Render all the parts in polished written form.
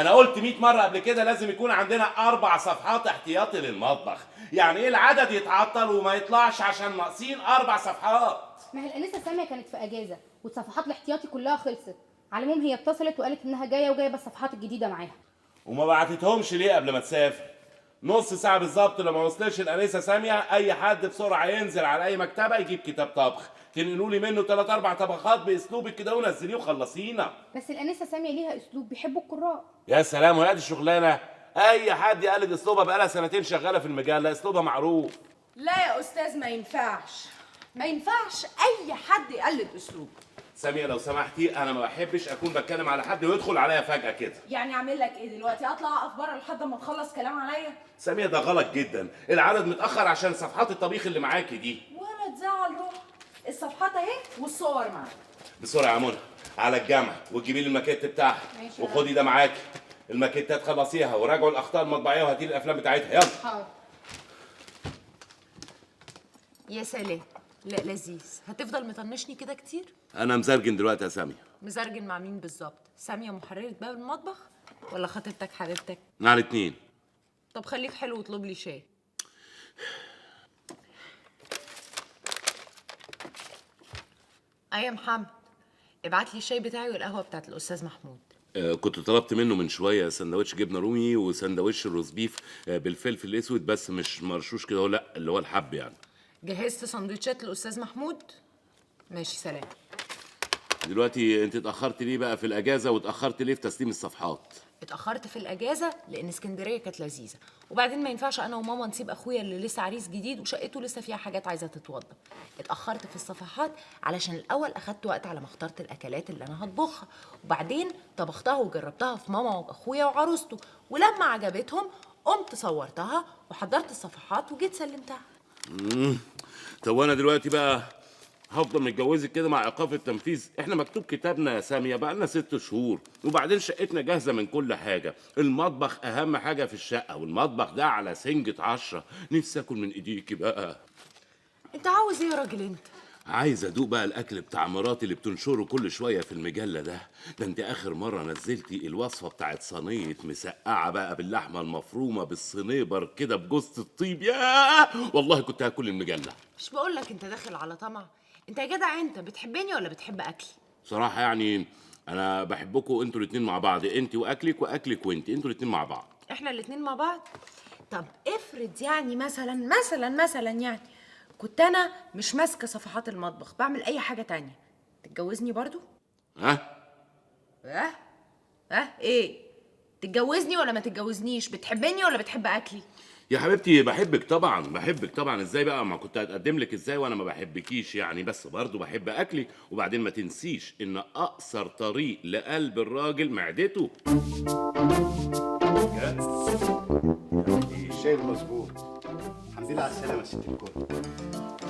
انا قلت 100 مرة قبل كده لازم يكون عندنا 4 صفحات احتياطي للمطبخ. يعني ايه العدد يتعطل وما يطلعش عشان ناقصين 4 صفحات؟ ما هي الانسة سامية كانت في اجازه والصفحات الاحتياطي كلها خلصت. على العموم هي اتصلت وقالت انها جاية وجايبه الصفحات الجديدة معاها. وما بعتتهمش ليه قبل ما تسافر؟ نص ساعة بالظبط لما وصلتش الانسة سامية اي حد بسرعة ينزل على اي مكتبه يجيب كتاب طبخ تنقلوا لي منه 3 4 طبخات باسلوبك كده ونزليه وخلصينا. بس الانسة سامية ليها اسلوب بيحبوا القراء. يا سلام، وهي دي الشغلانة؟ اي حد يقلد اسلوبها، بقالها سنتين شغالة في المجلة، اسلوبها معروف. لا يا استاذ ما ينفعش، ما ينفعش اي حد يقلد اسلوبه. سامية لو سمحتي، انا ما بحبش اكون بتكلم على حد ويدخل عليا فجأة كده. يعني اعمل لك ايه دلوقتي؟ اطلع اقف بره لحد ما تخلص كلام عليا؟ سامية ده غلط جدا، العدد متأخر عشان صفحات الطبيخ اللي معاكي دي. ولا تزعل روحك، الصفحات اهي والصور معاك. بسرعة يا منى على الجامعة وتجيبي لي الماكيت بتاعها، وخدي ده معاكي، الماكيتات خلصيها وراجعوا الاخطاء المطبعيه وهاتي لي الافلام بتاعتها. يلا. حاضر. يا سلام، لا لذيذ. هتفضل مطنشني كده كتير؟ انا مزرجن دلوقتي يا سامية. مزرجن مع مين بالظبط؟ سامية محررة باب المطبخ ولا خطيبتك حبيبتك؟ مع الاثنين. طب خليك حلو واطلب لي شاي. اي يا محمد، ابعت لي الشاي بتاعي والقهوة بتاعت الاستاذ محمود. كنت طلبت منه من شوية سندوتش جبنه رومي وسندوتش roast beef بالفلفل الاسود، بس مش مرشوش كده، لا اللي هو الحب يعني. جهزت سندوتشات الاستاذ محمود؟ ماشي، سلام. دلوقتي انت اتاخرت ليه بقى في الاجازة واتاخرت ليه في تسليم الصفحات؟ اتاخرت في الاجازة لان اسكندرية كانت لذيذة، وبعدين ما ينفعش انا وماما نسيب اخويا اللي لسه عريس جديد وشقته لسه فيها حاجات عايزه تتوضب. اتاخرت في الصفحات علشان الاول اخدت وقت على ما اخترت الاكلات اللي انا هطبخها، وبعدين طبختها وجربتها في ماما واخويا وعروسته، ولما عجبتهم قمت صورتها وحضرت الصفحات وجيت سلمتها. طب وانا دلوقتي بقى هفضل متجوزك كده مع ايقاف التنفيذ؟ احنا مكتوب كتابنا يا سامية بقى لنا 6 شهور، وبعدين شقتنا جاهزة من كل حاجة، المطبخ اهم حاجة في الشقة، والمطبخ ده على سنجة 10. نفسي اكل من ايديكي بقى. انت عاوز ايه يا راجل انت؟ عايز ادوق بقى الاكل بتاع مراتي اللي بتنشره كل شوية في المجلة ده. ده انت اخر مرة نزلتي الوصفة بتاعت صينية مسقعه بقى باللحمه المفرومه بالصنيبر كده بجوزة الطيب، ياه والله كنت هاكل المجلة. مش بقول لك انت داخل على طمع؟ انت يا جدع انت بتحبني ولا بتحب اكلي؟ صراحة يعني انا بحبكم انتوا الاثنين مع بعض، انت واكلك واكلك وانت، انتوا الاثنين مع بعض. احنا الاثنين مع بعض؟ طب افرض يعني مثلا مثلا مثلا يعني كنت انا مش ماسكه صفحات المطبخ بعمل اي حاجة تانية، تتجوزني برضو؟ ها؟ ها؟ ها؟ ايه؟ تتجوزني ولا ما تتجوزنيش؟ بتحبني ولا بتحب اكلي؟ يا حبيبتي بحبك طبعا، بحبك طبعا. ازاي بقى ما كنت هتقدم لك ازاي وانا ما بحبكيش يعني؟ بس برضو بحب اكلي. وبعدين ما تنسيش ان اقصر طريق لقلب الراجل معدته. الشاي المظبوط. الحمد لله على السلامة يا ست الكل.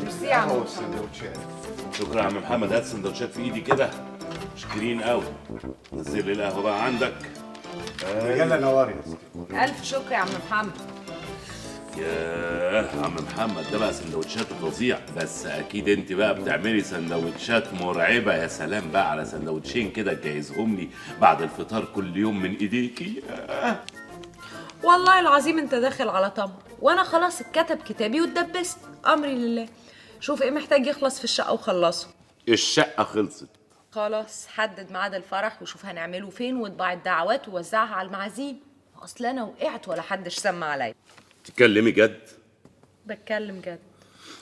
ميرسي يا عم. السندوتشات. شكرا يا عم محمد، هات السندوتشات في ايدي كده. مشكرين قوي. نزل لي القهوة بقى عندك. يلا نوري يا ست الكل. الف شكر يا عم محمد. ياه عم محمد ده بقى سندوتشاته فظيع، بس اكيد انت بقى بتعملي سندوتشات مرعبة. يا سلام بقى على سندوتشين كده تجهزهم لي بعد الفطار كل يوم من ايديكي. والله العظيم انت داخل على طمع، وانا خلاص اتكتب كتابي واتدبست، امري لله. شوف ايه محتاج يخلص في الشقة وخلصه. الشقة خلصت خلاص، حدد ميعاد الفرح وشوف هنعمله فين، واطبع الدعوات ووزعها على المعازيم. اصل انا وقعت ولا حدش سمع عليا. تتكلمي جد؟ بتكلم جد.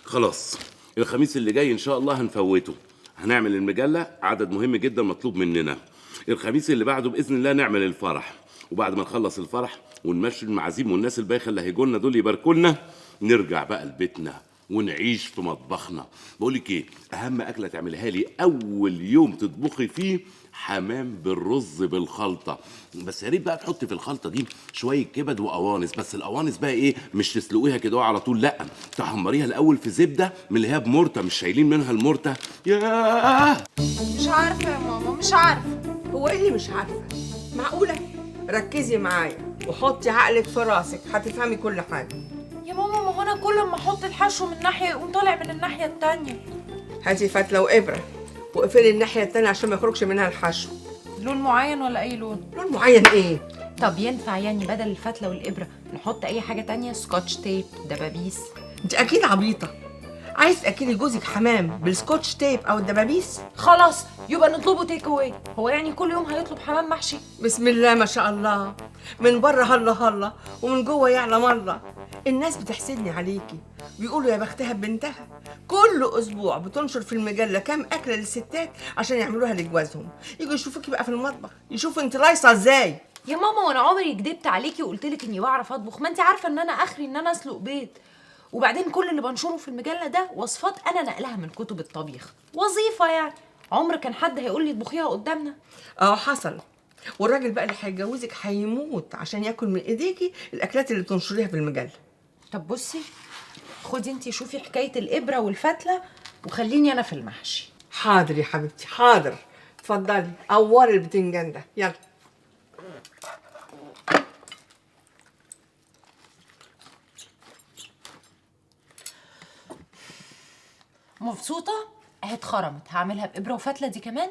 خلاص الخميس اللي جاي ان شاء الله هنفوته، هنعمل المجلة، عدد مهم جدا مطلوب مننا. الخميس اللي بعده باذن الله نعمل الفرح، وبعد ما نخلص الفرح ونمشي المعازيم والناس البايخه اللي هيجوا لنا دول يباركوا لنا، نرجع بقى لبيتنا ونعيش في مطبخنا. بقول لك ايه، اهم اكله تعملها لي اول يوم تطبخي فيه حمام بالرز بالخلطه، بس يا ريت بقى تحطي في الخلطة دي شوية كبد وقوانص، بس القوانص بقى ايه، مش تسلقيها كده على طول، لا تحمريها الاول في زبدة من اللي هي بمرته، مش شايلين منها المرته. ياه مش عارفه يا ماما، مش عارفه. هو ايه اللي مش عارفه؟ معقولة؟ ركزي معايا وحطي عقلك في راسك هتفهمي كل حاجة. يا ماما ما هو انا كل ما احط الحشو من ناحية يقوم طالع من الناحية التانية. هاتي فتله وابره واقفلي الناحية التانية عشان ما يخرجش منها الحشو. لون معين ولا اي لون؟ لون معين ايه؟ طب ينفع يعني بدل الفتله والابره نحط اي حاجة تانية؟ scotch tape، دبابيس؟ انت اكيد عبيطه، عايز تاكلي جوزك حمام بال scotch tape او الدبابيس؟ خلاص يبقى نطلبه take away. هو يعني كل يوم هيطلب حمام محشي؟ بسم الله ما شاء الله، من بره هلا هلا ومن جوه يعلم الله. الناس بتحسدني عليكي، بيقولوا يا بختها ببنتها، كل اسبوع بتنشر في المجلة كام اكله للستات عشان يعملوها لجوازهم، يجوا يشوفوكي بقى في المطبخ، يشوفوا انت لايصه ازاي. يا ماما وانا عمري كدبت عليكي وقلت لك اني بعرف اطبخ؟ ما انت عارفه ان انا اخري ان انا اسلق بيض. وبعدين كل اللي بنشره في المجلة ده وصفات انا نقلها من كتب الطبيخ، وظيفة يعني. عمر كان حد هيقول لي اطبخيها قدامنا؟ اه حصل. والراجل بقى اللي هيتجوزك هيموت عشان ياكل من ايديكي الاكلات اللي بتنشريها في المجلة. طب بصي، خدي انتي شوفي حكاية الابره والفتله وخليني انا في المحشي. حاضر يا حبيبتي حاضر، اتفضلي قوري البتنجان ده يلا. مبسوطة؟ اهي اتخرمت، هعملها بابره وفتله دي كمان.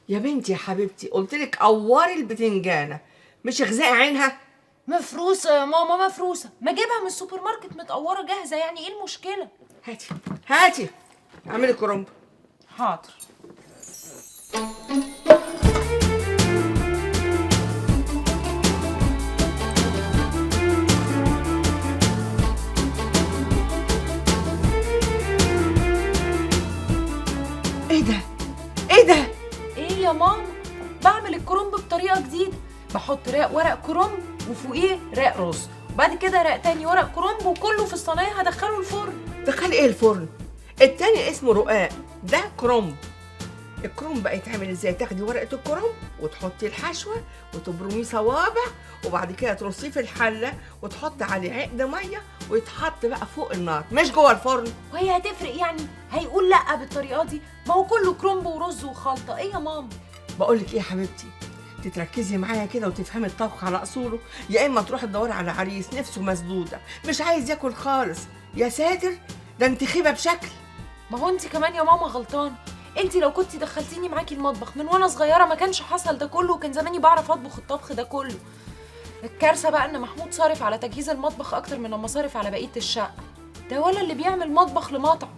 يا بنتي يا حبيبتي قلت لك قوري البتنجانه، مش اغزقي عينها. مفروسه يا ماما مفروسه، ما اجيبها من السوبر ماركت متقوره جاهزة، يعني ايه المشكلة؟ هاتي هاتي اعملي كرنب. حاضر. ايه ده؟ ايه ده؟ ايه يا ماما؟ بعمل الكرنب بطريقة جديدة، بحط رق ورق كرنب وفوقيه رق رز، وبعد كده رق تاني ورق كرنب، وكله في الصينية هدخله الفرن. دخلي ايه الفرن؟ التاني اسمه رقاق، ده كرنب. الكرنب بقى يتعمل ازاي؟ تاخدي ورقة الكرنب وتحطي الحشوه وتبرميه صوابع، وبعد كده ترصيه في الحلة وتحطي عليه عقد مية ويتحط بقى فوق النار مش جوه الفرن. وهي هتفرق يعني؟ هيقول لا بالطريقة دي؟ ما هو كله كرنب ورز وخلطه. ايه يا ماما؟ بقول لك ايه يا حبيبتي، تتركزي معايا كده وتفهمي الطبخ على اصوله، يا اما تروحي تدوري على عريس نفسه مسدودة مش عايز ياكل خالص. يا ساتر ده انت خيبه بشكل. ما هو انت كمان يا ماما غلطانة، انت لو كنت دخلتيني معاكي المطبخ من وانا صغيرة ما كانش حصل ده كله، وكان زماني بعرف اطبخ الطبخ ده كله. الكارثة بقى ان محمود صارف على تجهيز المطبخ اكتر من لما صارف على بقية الشقة، ده ولا اللي بيعمل مطبخ لمطعم.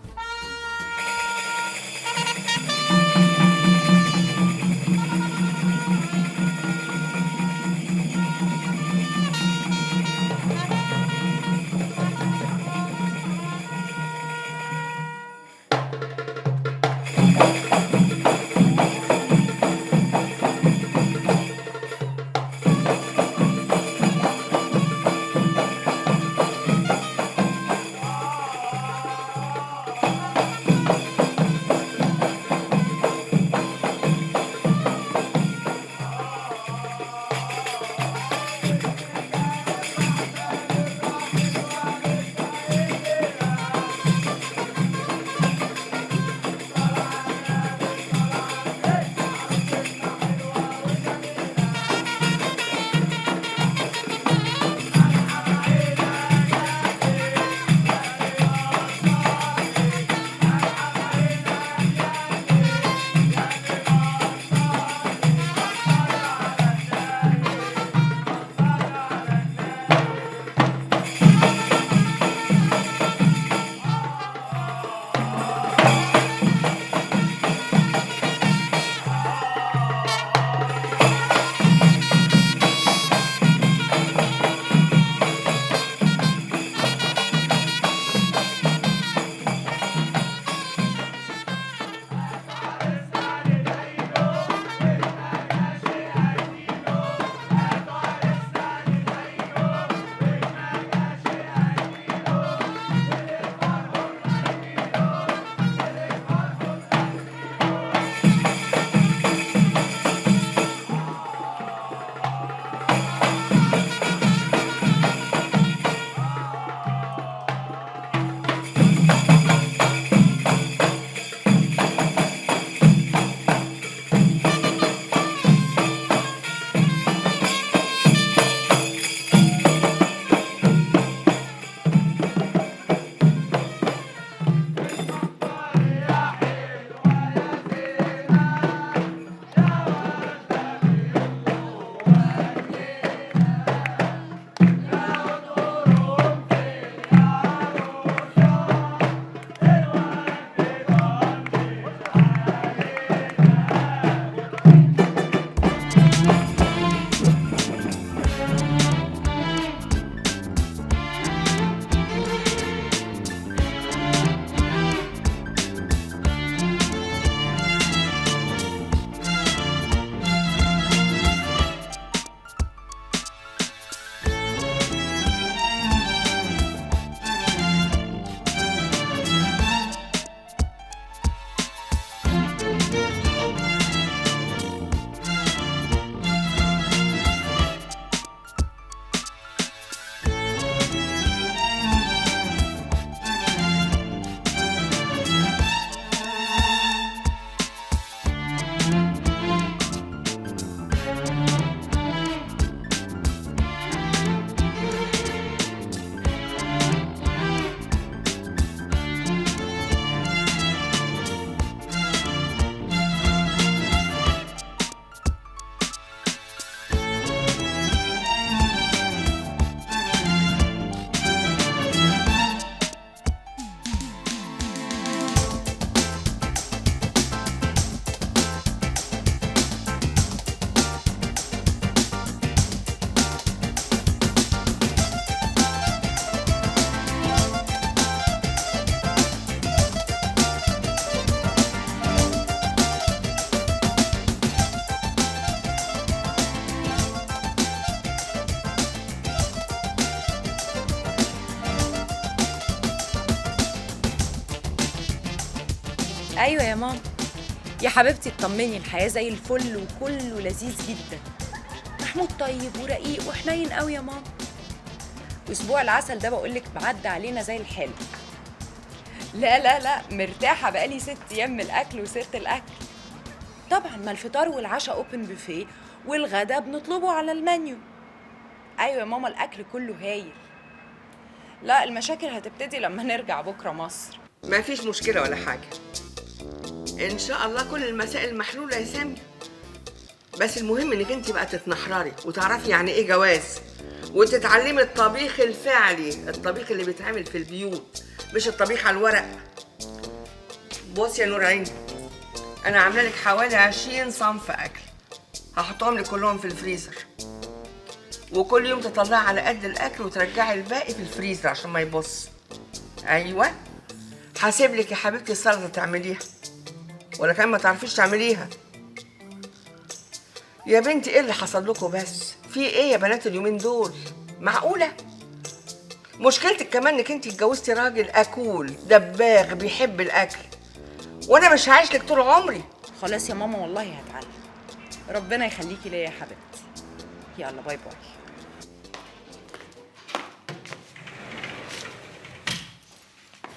ايوه يا ماما. يا حبيبتي اطمني، الحياة زي الفل وكله لذيذ جدا. محمود طيب ورقيق وحنين قوي يا ماما. اسبوع العسل ده بقول لك معدي علينا زي الحلم. لا لا لا، مرتاحة بقالي 6 ايام من الاكل وسيره الاكل. طبعا ما الفطار والعشاء open buffet والغدا بنطلبه على المنيو. ايوه يا ماما الاكل كله هايل. لا المشاكل هتبتدي لما نرجع بكره مصر. ما فيش مشكلة ولا حاجة، ان شاء الله كل المسائل محلولة يا سامية. بس المهم انك انت بقى تتنحرري وتعرفي يعني ايه جواز، وتتعلمي الطبيخ الفعلي، الطبيخ اللي بيتعمل في البيوت مش الطبيخ على الورق. بصي يا نور عيني، انا عامله لك حوالي 20 صنف اكل، هحطهم لك كلهم في الفريزر، وكل يوم تطلعي على قد الاكل وترجعي الباقي في الفريزر عشان ما يبص. ايوه هسيب لك يا حبيبتي السلطة تعمليها، ولا كمان ما تعرفيش تعمليها. يا بنتي ايه اللي حصل لكم بس؟ في ايه يا بنات اليومين دول؟ معقولة؟ مشكلتك كمان انك انت اتجوزتي راجل اكول دباغ بيحب الاكل، وانا مش هعيش لك طول عمري. خلاص يا ماما والله هتعلم. ربنا يخليكي ليا يا حبيبتي. يلا bye bye.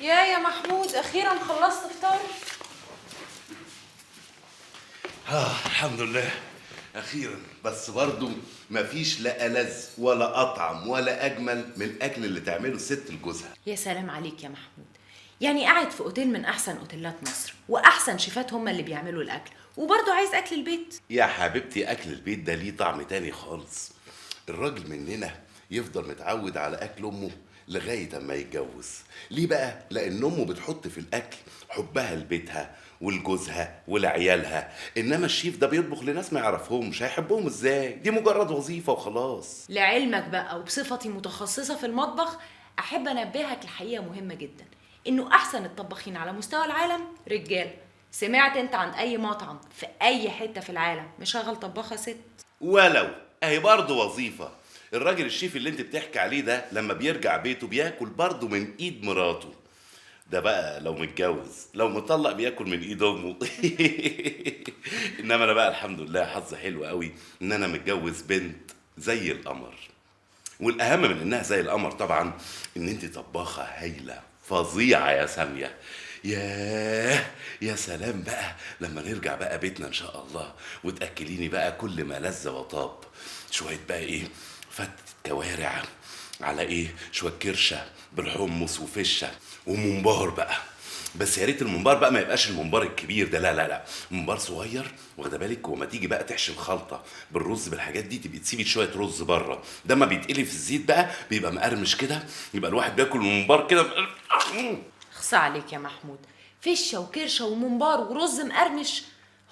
يا محمود اخيرا خلصت فطار. الحمد لله اخيرا. بس برضو مفيش لا ألذ ولا اطعم ولا اجمل من الاكل اللي تعمله الست لجوزها. يا سلام عليك يا محمود، يعني قاعد في اوتيل من احسن اوتيلات مصر واحسن شيفات هم اللي بيعملوا الاكل، وبرضو عايز اكل البيت. يا حبيبتي اكل البيت ده ليه طعم تاني خالص. الراجل مننا يفضل متعود على اكل امه لغاية اما يتجوز. ليه بقى؟ لان امه بتحط في الاكل حبها لبيتها ولجوزها ولعيالها، انما الشيف ده بيطبخ لناس ما يعرفهمش، هيحبهم ازاي؟ دي مجرد وظيفة وخلاص. لعلمك بقى، وبصفتي متخصصة في المطبخ احب انبهك لحقيقة مهمة جدا، انه احسن الطباخين على مستوى العالم رجال. سمعت انت عن اي مطعم في اي حتة في العالم مشغل طباخه ست؟ ولو اهي برضه وظيفة. الراجل الشيف اللي انت بتحكي عليه ده لما بيرجع بيته بياكل برضه من ايد مراته. ده بقى لو متجوز، لو مطلق بياكل من ايد امه. انما انا بقى الحمد لله حظي حلو قوي ان انا متجوز بنت زي القمر. والاهم من انها زي القمر طبعا ان انت طباخه هايلة فظيعة يا سامية. ياه يا سلام بقى لما نرجع بقى بيتنا ان شاء الله وتاكليني بقى كل ما لذ وطاب. شوية بقى ايه، فتة كوارع على ايه، شوية كرشه بالحمص وفشه وممبار بقى. بس يا ريت الممبار بقى ما يبقاش الممبار الكبير ده، لا لا لا، ممبار صغير واخده بالك. وما تيجي بقى تحشي الخلطة بالرز بالحاجات دي تبقي تسيبي شوية رز بره، ده ما بيتقلي في الزيت بقى بيبقى مقرمش كده، يبقى الواحد بياكل الممبار كده. اخصى عليك يا محمود، فشه وكرشه وممبار ورز مقرمش،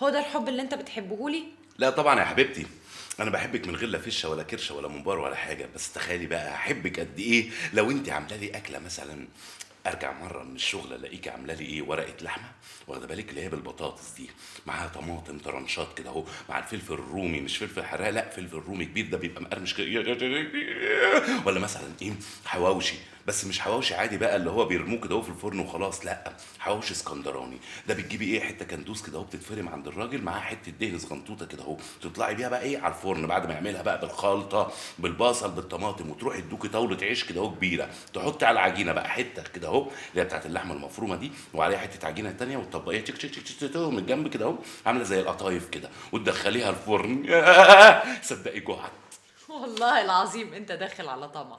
هو ده الحب اللي انت بتحبهولي؟ لا طبعا يا حبيبتي، انا بحبك من غير لا فشه ولا كرشه ولا ممبار ولا حاجة. بس تخيلي بقى هحبك قد ايه لو انت عامله لي اكله مثلا، ارجع مرة من الشغل الاقيك عامله لي ايه، ورقة لحمه واخده بالك اللي هي بالبطاطس دي، معاها طماطم طرنشات كده اهو، مع الفلفل الرومي، مش فلفل حراق لا، فلفل رومي كبير ده بيبقى مقرمش كده. ولا مثلا ايه، حواوشي، بس مش حواوشي عادي بقى اللي هو بيرموه كده اهو في الفرن وخلاص، لا حواوشي اسكندراني. ده بتجيبي ايه، حتة كندوز كده اهو بتتفرم عند الراجل، معاها حتة دهن صغنطوطه كده اهو، تطلعي بيها بقى ايه على الفرن بعد ما يعملها بقى بالخلطه بالبصل بالطماطم، وتروحي تدوكي طاولة عيش كده اهو كبيرة، تحطي على العجينة بقى حتة كده اهو اللي هي بتاعت اللحمة المفرومه دي، وعليها حتة عجينه ثانية، وتطبقيها تشك تشك تشك تشك من الجنب كده اهو، عامله زي القطايف كده، وتدخليها الفرن. صدقي جوعت والله العظيم انت داخل على طمع.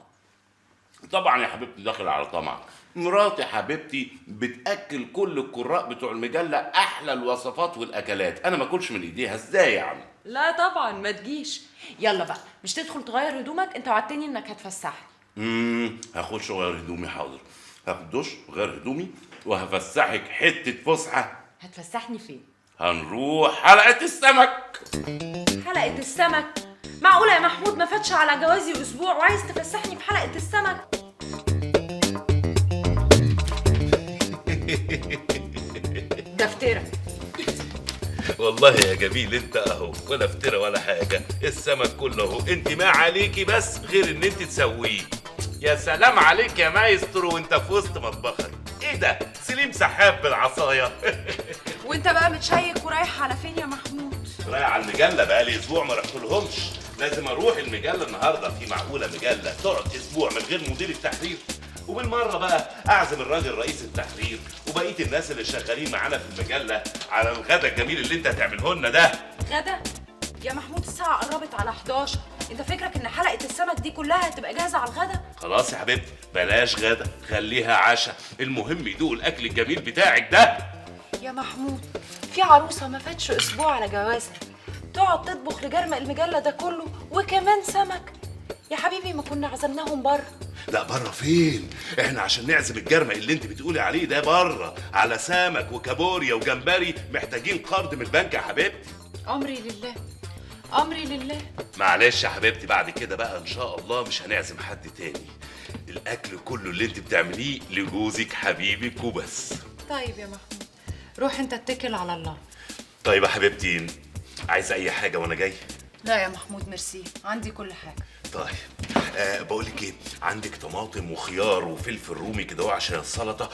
طبعا يا حبيبتي داخل على طمع. مراتي حبيبتي بتاكل كل القراء بتوع المجلة احلى الوصفات والاكلات، انا ما اكلش من ايديها ازاي يعني؟ لا طبعا ما تجيش. يلا بقى مش تدخل تغير هدومك، انت وعدتني انك هتفسحني. هاخدش اغير هدومي، حاضر، هاخد دش غير هدومي وهفسحك حتة فسحة. هتفسحني فين؟ هنروح حلقة السمك. حلقة السمك؟ معقولة يا محمود ما فاتش على جوازي اسبوع وعايز تفسحني في حلقة السمك؟ دفترة. والله يا جميل انت اهو، ولا افترة ولا حاجة، السمك كله اهو، انت ما عليكي بس غير ان انت تسويه. يا سلام عليك يا مايسترو وانت في وسط مطبخك. ايه ده؟ سليم سحاب بالعصاية. وانت بقى متشيك ورايح على فين يا محمود؟ رايح على المجلة، بقالي اسبوع ما رحت لهمش، لازم اروح المجلة النهارده. في معقولة مجلة تقعد اسبوع من غير مدير التحرير؟ وبالمره بقى اعزم الراجل رئيس التحرير وبقية الناس اللي شغالين معانا في المجلة على الغدا الجميل اللي انت هتعمله لنا ده. غدا يا محمود؟ الساعة قربت على 11، انت فكرك ان حلقة السمك دي كلها هتبقى جاهزة على الغدا؟ خلاص يا حبيبتي بلاش غدا، خليها عشاء، المهم يدوق الاكل الجميل بتاعك ده. يا محمود في عروسه ما فاتش اسبوع على جوازها تقعد تطبخ لجرمق المجلة ده كله وكمان سمك؟ يا حبيبي ما كنا عزمناهم بره. لا بره فين؟ احنا عشان نعزم الجرمق اللي انت بتقولي عليه ده بره على سمك وكابوريا وجمبري محتاجين قرض من البنك يا حبيبتي. امري لله، امري لله. معلش يا حبيبتي، بعد كده بقى ان شاء الله مش هنعزم حد تاني، الاكل كله اللي انت بتعمليه لجوزك حبيبك وبس. طيب يا محمود روح انت اتكل على الله. طيب يا حبيبتي، عايزه اي حاجة وانا جاي؟ لا يا محمود ميرسي، عندي كل حاجة. طيب بقول لك ايه، عندك طماطم وخيار وفلفل رومي كده عشان السلطة،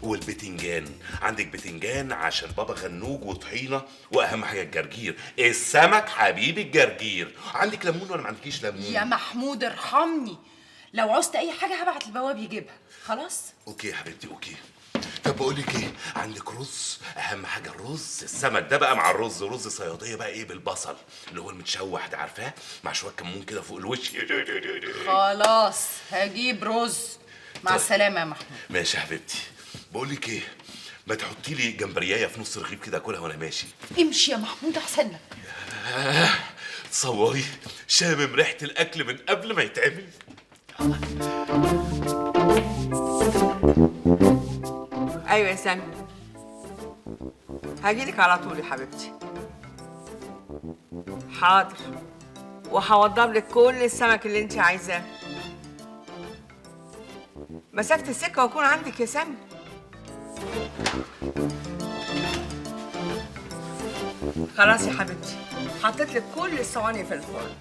والبتنجان، عندك بتنجان عشان بابا غنوج وطحينه، واهم حاجة الجرجير، السمك حبيبي الجرجير. عندك ليمون ولا ما عندكيش ليمون؟ يا محمود ارحمني، لو عوزت اي حاجة هبعت البواب يجيبها. خلاص okay يا حبيبتي okay. طب بقول لك ايه، عندك رز؟ اهم حاجة الرز، السمك ده بقى مع الرز، رز صياديه بقى ايه بالبصل اللي هو المتشوح ده، عارفاه؟ مع شوية كمون كده فوق الوش. خلاص هجيب رز. مع طيب. السلامة يا محمود. ماشي يا حبيبتي. بقول لك ايه، ما تحطي لي جمبريايه في نص رغيف كده اكلها وانا ماشي. امشي يا محمود احسن لك. تصوري شامم ريحه الاكل من قبل ما يتعمل. ايوه يا سامي، هجيلك على طول يا حبيبتي. حاضر، وهوضب لك كل السمك اللي انت عايزاه. مسافة السكة واكون عندك يا سامي. خلاص يا حبيبتي، حطيت لك كل الصواني في الفرن،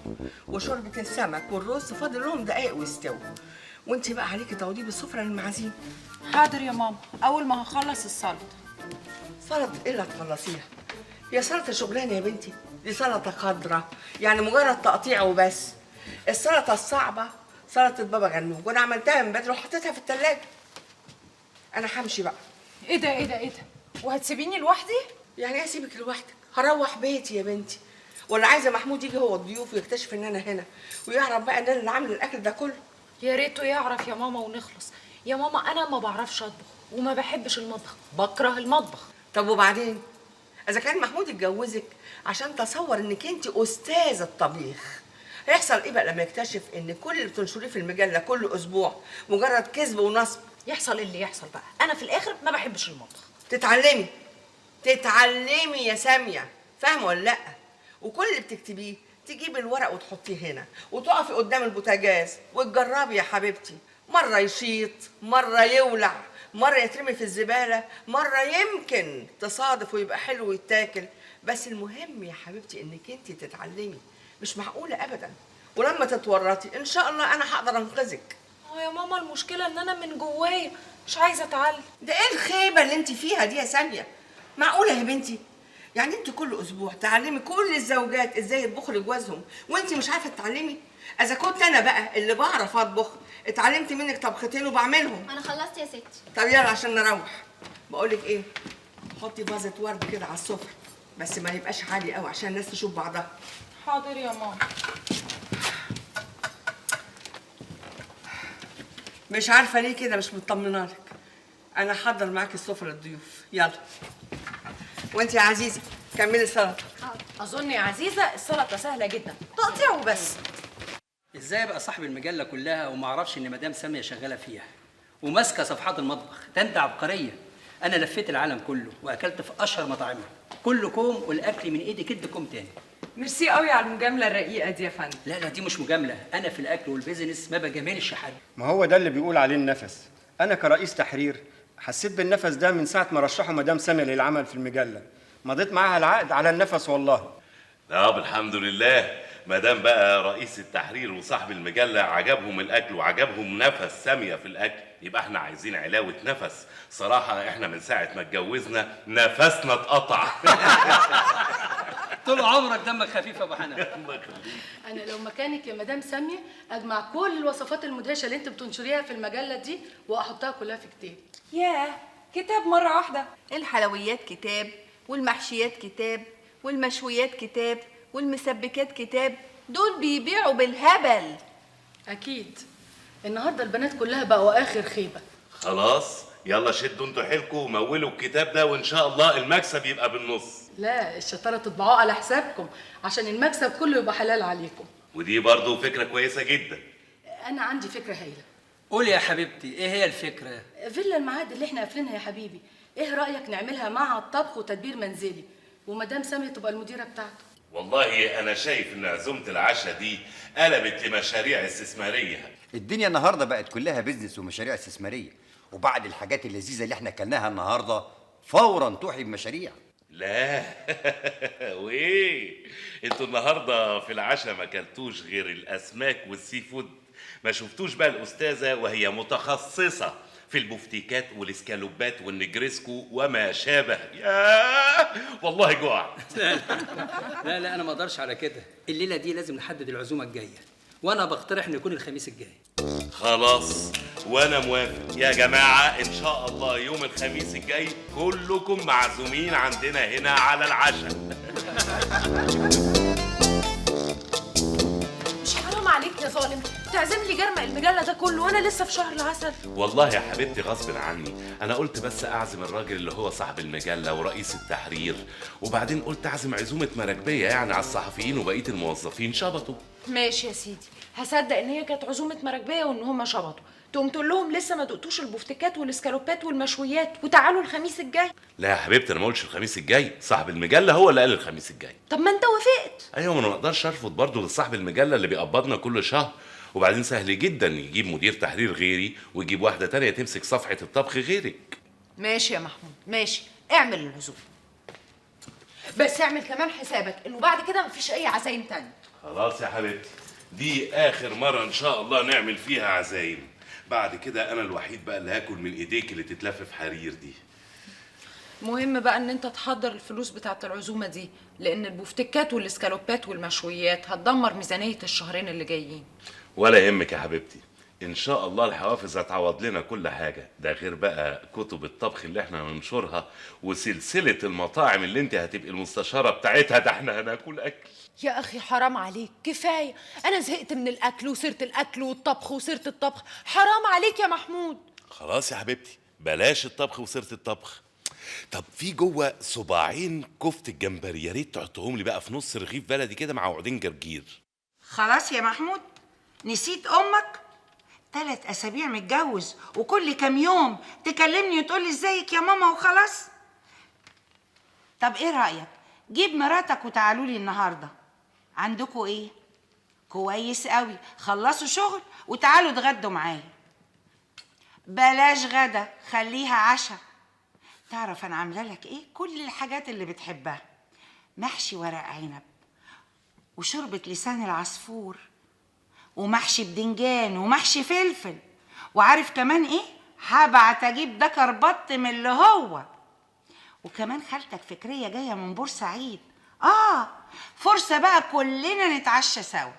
وشوربة السمك والرز فاضل لهم دقايق ويستووا، وانت بقى عليكي توضيب السفرة للمعازيم. حاضر يا ماما، اول ما هخلص السلطة. سلطة ايه اللي هتخلصيها؟ يا سلطة شغلانة يا بنتي، دي سلطة خضراء، يعني مجرد تقطيع وبس. السلطة الصعبة سلطة بابا غنوج، وانا عملتها من بدري وحطيتها في الثلاجة. انا همشي بقى. ايه ده ايه ده ايه ده؟ وهتسيبيني لوحدي؟ يعني ايه اسيبك لوحدك؟ هروح بيتي يا بنتي، ولا عايزه محمود يجي هو الضيوف ويكتشف ان انا هنا ويعرف بقى ان انا اللي عامله الاكل ده كله؟ يا ريته يعرف يا ماما ونخلص. يا ماما انا ما بعرفش اطبخ وما بحبش المطبخ، بكره المطبخ. طب وبعدين؟ اذا كان محمود اتجوزك عشان تصور انك انت استاذه الطبيخ، هيحصل ايه بقى لما يكتشف ان كل اللي بتنشريه في المجلة كل اسبوع مجرد كذب ونصب؟ يحصل اللي يحصل بقى، انا في الاخر ما بحبش المطبخ. تتعلمي، تتعلمي يا سامية، فاهمه ولا لا؟ وكل اللي بتكتبيه تجيبي الورق وتحطيه هنا وتقفي قدام البوتاجاز وتجربي يا حبيبتي، مرة يشيط، مرة يولع، مرة يترمي في الزبالة، مرة يمكن تصادف ويبقى حلو ويتاكل، بس المهم يا حبيبتي انك انت تتعلمي، مش معقولة ابدا. ولما تتورطي ان شاء الله انا هقدر انقذك. اه يا ماما المشكلة ان انا من جوايا مش عايزه اتعلم. ده ايه الخيبه اللي انت فيها دي يا سامية؟ معقولة يا بنتي؟ يعني انت كل اسبوع تعلمي كل الزوجات ازاي يطبخوا لجوازهم وانت مش عارفه تتعلمي؟ اذا كنت انا بقى اللي بعرف اطبخ اتعلمت منك طبختين وبعملهم. انا خلصت يا ستي. طب يلا عشان نروح. بقول لك ايه، حطي فازة ورد كده على السفرة، بس ما يبقاش عالي قوي عشان الناس تشوف بعضها. حاضر يا ماما. مش عارفه ليه كده مش مطمنه لك. انا هحضر معاكي السفرة للضيوف، يلا. وانت يا عزيزه كملي السلطة. اظن يا عزيزه السلطة سهلة جدا، تقطيع وبس. ازاي ابقى صاحب المجلة كلها وما اعرفش ان مدام سامية شغالة فيها وماسكه صفحات المطبخ؟ ده انت عبقرية. انا لفيت العالم كله واكلت في اشهر مطاعمها، كله كوم والاكل من ايدي كده كوم تاني. ميرسي قوي على المجاملة الرقيقة دي يا فندم. لا لا دي مش مجاملة، انا في الاكل وال business ما بجاملش حد. ما هو ده اللي بيقول عليه النفس. انا كرئيس تحرير حسيت بالنفس ده من ساعة ما رشحوا مدام سامية للعمل في المجلة، مضيت معاها العقد على النفس والله. طب الحمد لله، ما دام بقى رئيس التحرير وصاحب المجلة عجبهم الاكل وعجبهم نفس سامية في الاكل، يبقى احنا عايزين علاوه نفس. صراحة احنا من ساعة ما اتجوزنا نفسنا اتقطع. طول عمرك دمك خفيف يا ابو حنان. الله يخليك. انا لو مكانك يا مدام سامية اجمع كل الوصفات المدهشه اللي انت بتنشريها في المجلة دي واحطها كلها في كتاب. ياه، كتاب مرة واحدة؟ الحلويات كتاب، والمحشيات كتاب، والمشويات كتاب، والمسبكات كتاب، دول بيبيعوا بالهبل. اكيد النهارده البنات كلها بقوا اخر خيبه. خلاص يلا شدوا انتوا حيلكوا ومولوا الكتاب ده، وان شاء الله المكسب يبقى بالنص. لا، الشطارة تطبعوه على حسابكم عشان المكسب كله يبقى حلال عليكم. ودي برضو فكرة كويسة جدا. انا عندي فكرة هايلة. قول يا حبيبتي، ايه هي الفكرة؟ فيلا المعاد اللي احنا قافلينها يا حبيبي، ايه رايك نعملها مع الطبخ وتدبير منزلي، ومدام سامية تبقى المديرة بتاعته؟ والله انا شايف ان عزومة العشاء دي قلبت لمشاريع استثمارية. الدنيا النهارده بقت كلها business ومشاريع استثمارية، وبعد الحاجات اللذيذة اللي احنا اكلناها النهارده فورا توحي بمشاريع. لا وايه، انتوا النهارده في العشاء ما اكلتوش غير الاسماك وال seafood، ما شفتوش بقى الاستاذة وهي متخصصة في البفتيكات والاسكالوبات والنجريسكو وما شابه. ياه والله جوع. لا لا لا، انا ما اقدرش على كده. الليلة دي لازم نحدد العزومة الجاية، وانا بقترح ان يكون الخميس الجاي. خلاص وانا موافق يا جماعة، ان شاء الله يوم الخميس الجاي كلكم معزومين عندنا هنا على العشاء. مش حرام عليك يا ظالم تعزم لي جرمق المجلة ده كله وانا لسه في شهر العسل؟ والله يا حبيبتي غصب عني، انا قلت بس اعزم الراجل اللي هو صاحب المجلة ورئيس التحرير، وبعدين قلت اعزم عزومة مراكبيه يعني على الصحفيين وبقية الموظفين. شبطوا. ماشي يا سيدي، هصدق ان هي كانت عزومة مراكبيه وان هما شبطوا، تقوم تقول لهم لسه ما دقتوش البفتيكات والاسكالوبات والمشويات وتعالوا الخميس الجاي؟ لا يا حبيبتي، انا ما قلتش الخميس الجاي، صاحب المجلة هو اللي قال الخميس الجاي. طب ما انت وافقت. ايوه، ما انا ما اقدرش ارفض برضه لصاحب المجلة اللي بيقبضنا كل شهر، وبعدين سهل جدا يجيب مدير تحرير غيري ويجيب واحدة تانية تمسك صفحة الطبخ غيرك. ماشي يا محمود ماشي، اعمل العزومة، بس اعمل كمان حسابك انه بعد كده مفيش اي عزايم تانية. خلاص يا حبيبتي، دي اخر مرة ان شاء الله نعمل فيها عزايم. بعد كده انا الوحيد بقى اللي هاكل من ايديك اللي تتلف في حرير دي. مهم بقى ان انت تحضر الفلوس بتاعت العزومة دي، لان البفتكات والاسكالوبات والمشويات هتدمر ميزانية الشهرين اللي جايين. ولا يهمك يا حبيبتي، ان شاء الله الحوافز هتعوض لنا كل حاجة، ده غير بقى كتب الطبخ اللي احنا هننشرها وسلسلة المطاعم اللي انت هتبقي المستشارة بتاعتها. ده احنا هناكل اكل. يا اخي حرام عليك، كفاية، انا زهقت من الاكل وسيره الاكل والطبخ وسيره الطبخ، حرام عليك يا محمود. خلاص يا حبيبتي، بلاش الطبخ وسيره الطبخ. طب في جوه صباعين كفته الجمبري، يا ريت تحطهم لي بقى في نص رغيف بلدي كده مع عودين جرجير. خلاص يا محمود، نسيت امك؟ 3 أسابيع متجوز وكل كام يوم تكلمني وتقولي ازيك يا ماما وخلاص. طب ايه رأيك جيب مراتك وتعالوا لي النهارده. عندكوا ايه؟ كويس قوي، خلصوا شغل وتعالوا اتغدوا معايا. بلاش غدا، خليها عشاء. تعرف انا عامله لك ايه؟ كل الحاجات اللي بتحبها، محشي ورق عنب وشوربة لسان العصفور ومحشي بدنجان ومحشي فلفل، وعارف كمان ايه؟ هبعت اجيب دكر بط من اللي هو. وكمان خالتك فكرية جاية من بورسعيد، فرصة بقى كلنا نتعشى سوا.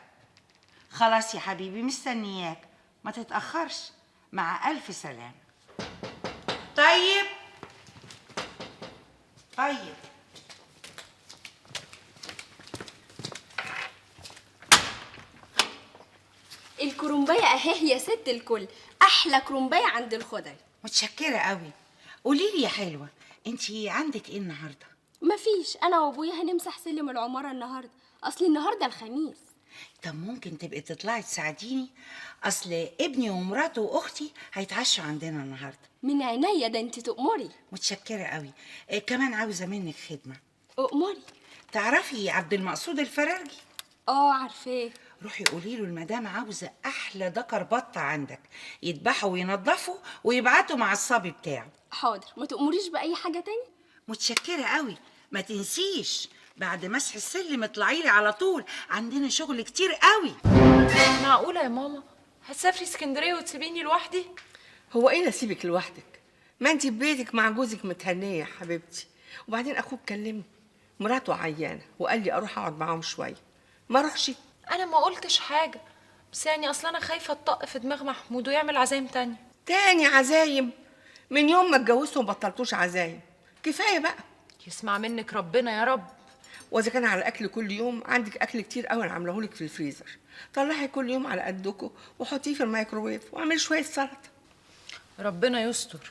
خلاص يا حبيبي مستنياك، ما تتاخرش، مع الف سلامه. طيب طيب. الكرنبايه اهي يا ست الكل، احلى كرنبايه عند الخضري. متشكره قوي. قولي لي يا حلوة، انتي عندك ايه النهارده؟ مفيش، انا وابويا هنمسح سلم العمارة النهارده، اصل النهارده الخميس. طب ممكن تبقي تطلعي تساعديني؟ اصل ابني ومراته واختي هيتعشوا عندنا النهارده. من عينيا، ده انت تؤمري. متشكره قوي. كمان عاوزه منك خدمة. اؤمري. تعرفي عبد المقصود الفرارجي؟ اه عارفاه. روحي قولي له المدام عاوزه احلى دكر بطه عندك، يذبحوا وينضفوا ويبعتوا مع الصبي بتاعه. حاضر، ما تأمريش بأي حاجة تاني؟ متشكره قوي. ما تنسيش بعد مسح السلم اطلعي لي على طول، عندنا شغل كتير قوي. معقولة يا ماما هتسافري اسكندرية وتسيبيني لوحدي؟ هو ايه نسيبك لوحدك؟ ما انت في بيتك مع جوزك متهنيه يا حبيبتي. وبعدين اخوك كلمني، مراته عيانه وقال لي اروح اقعد معاهم شوية. ما اروحش؟ انا ما قلتش حاجة، بس يعني اصل انا خايفة اتطق في دماغ محمود ويعمل عزايم تانية. تاني عزايم؟ من يوم ما اتجوزته ما بطلتوش عزايم، كفاية بقى. يسمع منك ربنا يا رب. واذا كان على الاكل كل يوم، عندك اكل كتير قوي انا عاملهولك في الفريزر، طلعي كل يوم على قدكم وحطيه في الميكروويف واعملي شوية سلطة. ربنا يستر.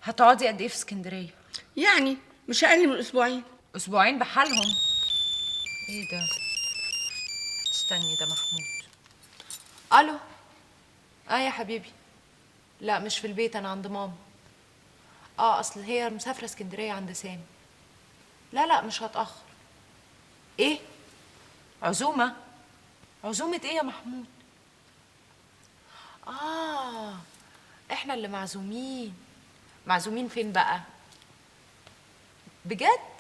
هتقعدي قد ايه في اسكندرية؟ يعني مش اقل من اسبوعين. اسبوعين بحالهم؟ ايه ده؟ استني، ده محمود. الو. اه يا حبيبي. لا مش في البيت، انا عند ماما. اصل هي مسافرة اسكندرية عند سامي. لا لا مش هتاخر. ايه؟ عزومة؟ عزومة ايه يا محمود؟ احنا اللي معزومين. معزومين فين بقى؟ بجد؟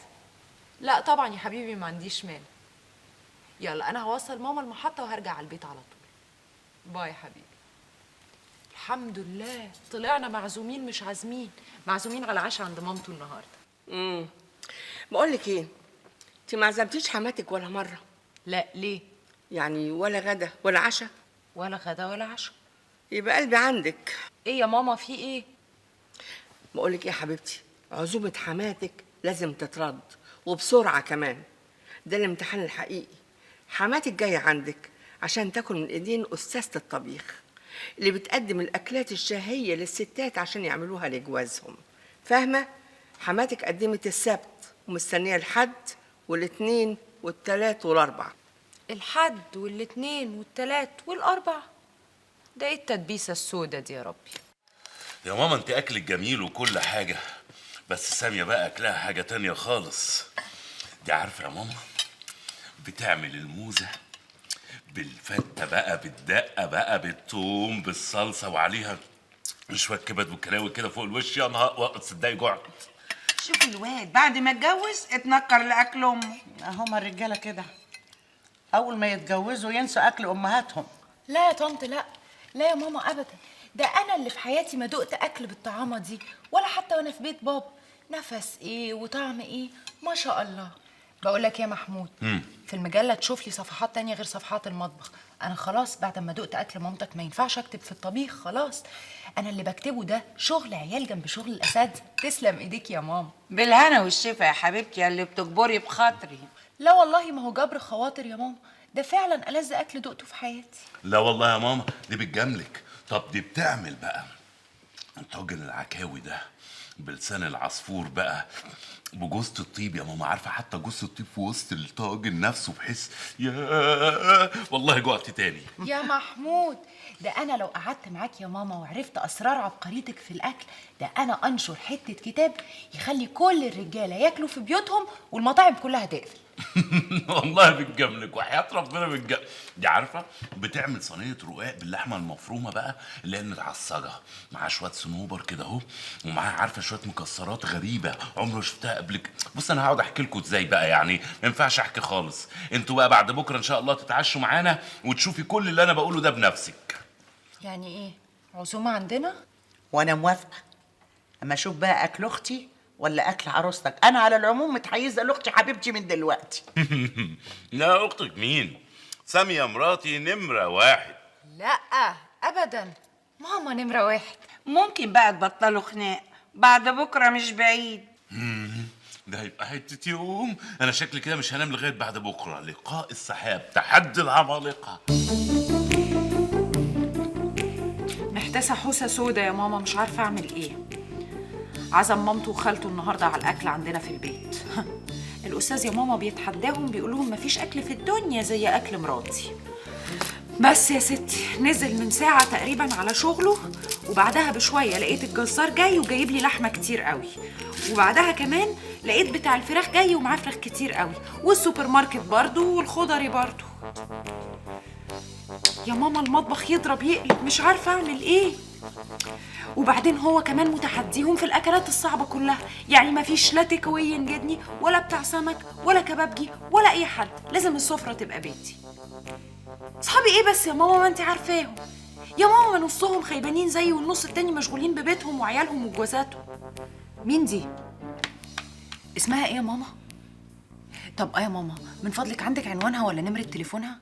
لا طبعا يا حبيبي ما عنديش مانع. يلا انا هوصل ماما المحطة وهرجع على البيت على طول. باي يا حبيبي. الحمد لله طلعنا معزومين مش عازمين، معزومين على عشاء عند مامته النهارده. بقول لك ايه، انت ما عزمتيش حماتك ولا مرة؟ لا ليه؟ يعني ولا غدا ولا عشاء؟ ولا غدا ولا عشاء. يبقى قلبي عندك. ايه يا ماما في ايه؟ بقول لك ايه يا حبيبتي، عزومة حماتك لازم تترد وبسرعة كمان. ده الامتحان الحقيقي. حماتك جاية عندك عشان تاكل من ايدين استاذه الطبيخ اللي بتقدم الاكلات الشهية للستات عشان يعملوها لجوازهم، فاهمه؟ حماتك قدمت السبت ومستنيه الحد والاثنين والثلاث والاربع. الحد والاثنين والثلاث والاربع؟ ده ايه التدبيسه السودة دي يا ربي؟ يا ماما انت اكلك جميل وكل حاجة، بس سامية بقى اكلها حاجة تانية خالص. دي عارفه يا ماما بتعمل الموزه بالفته بقى، بالدقه بقى، بالثوم، بالصلصه، وعليها شوية كبد وكلاوي كده فوق الوش. يا نهار، تصدقي جعت. شوف الواد بعد ما اتجوز اتنكر لاكل امه. هما الرجالة كده اول ما يتجوزوا ينسوا اكل امهاتهم. لا يا طنط، لا لا يا ماما ابدا، ده انا اللي في حياتي ما دقت اكل بالطعامه دي، ولا حتى وانا في بيت بابا. نفس ايه وطعم ايه، ما شاء الله. بقول لك يا محمود، في المجلة تشوف لي صفحات تانية غير صفحات المطبخ. انا خلاص بعد ما دقت اكل مامتك ما ينفعش اكتب في الطبيخ خلاص. انا اللي بكتبه ده شغل عيال جنب شغل الاساتذة. تسلم ايديك يا ماما. بالهنا والشفا يا حبيبتي يا اللي بتجبري بخاطري. لا والله ما هو جبر خواطر يا ماما، ده فعلا ألذ اكل دقته في حياتي. لا والله يا ماما دي بتجاملك. طب دي بتعمل بقى طاجن العكاوي ده بلسان العصفور بقى بجوزة الطيب يا ماما، عارفه حتى جوزة الطيب في وسط الطاجن نفسه، بحس يا والله جوعت تاني. يا محمود ده انا لو قعدت معاك يا ماما وعرفت اسرار عبقريتك في الاكل، ده انا انشر حتة كتاب يخلي كل الرجالة ياكلوا في بيوتهم والمطاعم كلها تقفل. والله بتجاملك وحياة ربنا بتجاملك. دي عارفه بتعمل صينية رقاق باللحمه المفرومه بقى اللي هي متعصجه مع شوية صنوبر كده اهو، ومعاها عارفه شوية مكسرات غريبة عمري ما شفتها قبل كده. بص انا هقعد احكي لكم ازاي بقى، يعني ما ينفعش احكي خالص. انتوا بقى بعد بكره ان شاء الله تتعشوا معانا وتشوفي كل اللي انا بقوله ده بنفسك. يعني ايه عزومة عندنا؟ وانا موافقة، اما اشوف بقى اكل اختي ولا اكل عروستك. انا على العموم متحيزه لاختي حبيبتي من دلوقتي. لا اختك مين؟ سامية مراتي نمره واحد. لا ابدا، ماما نمره واحد. ممكن بقى تبطلوا خناق بعد بكره مش بعيد. ده هيبقى حتة يوم. انا شكلي كده مش هنام لغاية بعد بكره. لقاء السحاب، تحدي العمالقة. محتاسه حوسه سودا يا ماما، مش عارفه اعمل ايه. عزم مامته وخالته النهارده على الاكل عندنا في البيت. الاستاذ يا ماما بيتحداهم، بيقول لهم مفيش اكل في الدنيا زي اكل مراتي. بس يا ستي نزل من ساعة تقريبا على شغله، وبعدها بشوية لقيت الجزار جاي وجايب لي لحمه كتير قوي، وبعدها كمان لقيت بتاع الفراخ جاي ومعاه فراخ كتير قوي، والسوبر ماركت برضو والخضري برضو. يا ماما المطبخ يضرب يقلب، مش عارفه اعمل ايه. وبعدين هو كمان متحديهم في الاكلات الصعبة كلها، يعني ما فيش لا take away ينجدني ولا بتاع سمك ولا كبابجي ولا اي حد، لازم السفرة تبقى بيتي. اصحابي ايه بس يا ماما، ما انت عارفاهم يا ماما، نصهم خيبانين زيي والنص التاني مشغولين ببيتهم وعيالهم وجوازاتهم. مين دي؟ اسمها ايه يا ماما؟ طب ايه يا ماما، من فضلك عندك عنوانها ولا نمرة تليفونها؟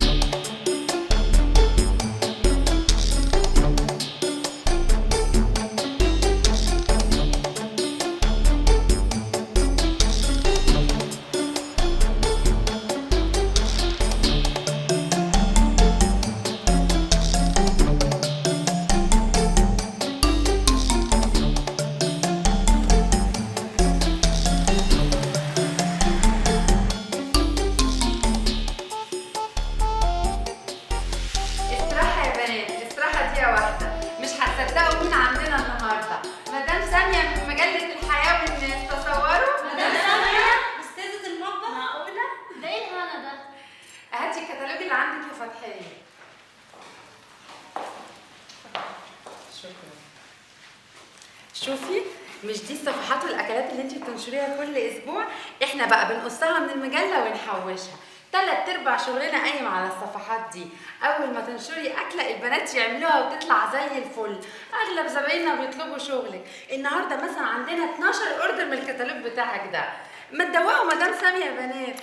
شوفي، مش دي الصفحات والاكلات اللي انت بتنشريها كل اسبوع؟ احنا بقى بنقصها من المجلة ونحوشها. 3/4 شغلنا قايم على الصفحات دي. اول ما تنشري اكله البنات يعملوها وتطلع زي الفل. اغلب زبايننا بيطلبوا شغلك. النهارده مثلا عندنا 12 order من الكتالوج بتاعك ده. ما تدوقوا مدام سامية يا بنات.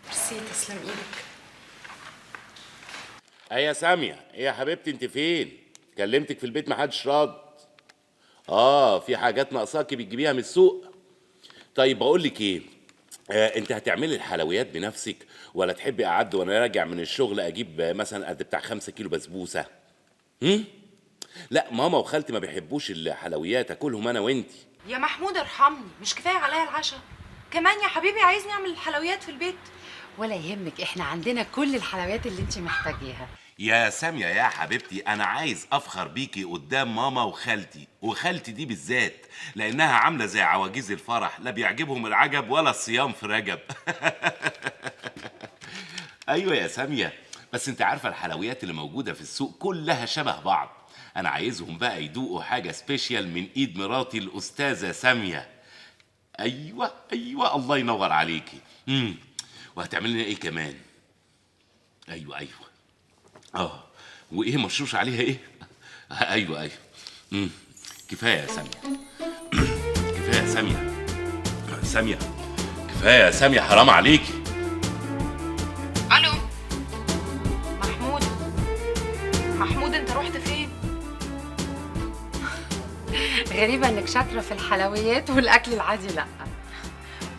ميرسي، تسلم ايدك. ايه يا سامية، ايه يا حبيبتي انت فين؟ كلمتك في البيت محدش رد. في حاجات ناقصاكي بتجيبيها من السوق. طيب بقول لك ايه، انت هتعملي الحلويات بنفسك ولا تحبي اعد وانا راجع من الشغل اجيب مثلا قد بتاع 5 كيلو بسبوسه؟ لا ماما وخالتي ما بيحبوش الحلويات، اكلهم انا وانتي. يا محمود ارحمني، مش كفاية عليا العشاء؟ كمان يا حبيبي عايزني اعمل الحلويات في البيت؟ ولا يهمك، احنا عندنا كل الحلويات اللي انت محتاجيها. يا سامية يا حبيبتي، أنا عايز أفخر بيكي قدام ماما وخالتي، وخالتي دي بالذات لأنها عاملة زي عواجيز الفرح، لا بيعجبهم العجب ولا الصيام في رجب. أيوة يا سامية، بس أنت عارفة الحلويات اللي موجودة في السوق كلها شبه بعض، أنا عايزهم بقى يدوقوا حاجة special من إيد مراتي الأستاذة سامية. أيوة أيوة، الله ينور عليكي. وهتعمل لنا إيه كمان؟ أيوة أيوة. وايه مشروش عليها ايه؟ ايوه ايوه. كفاية يا سامية. كفاية يا سامية. سامية كفاية يا سامية، حرام عليكي. الو محمود، محمود انت رحت فين؟ غريبة انك شاطرة في الحلويات والاكل العادي. لا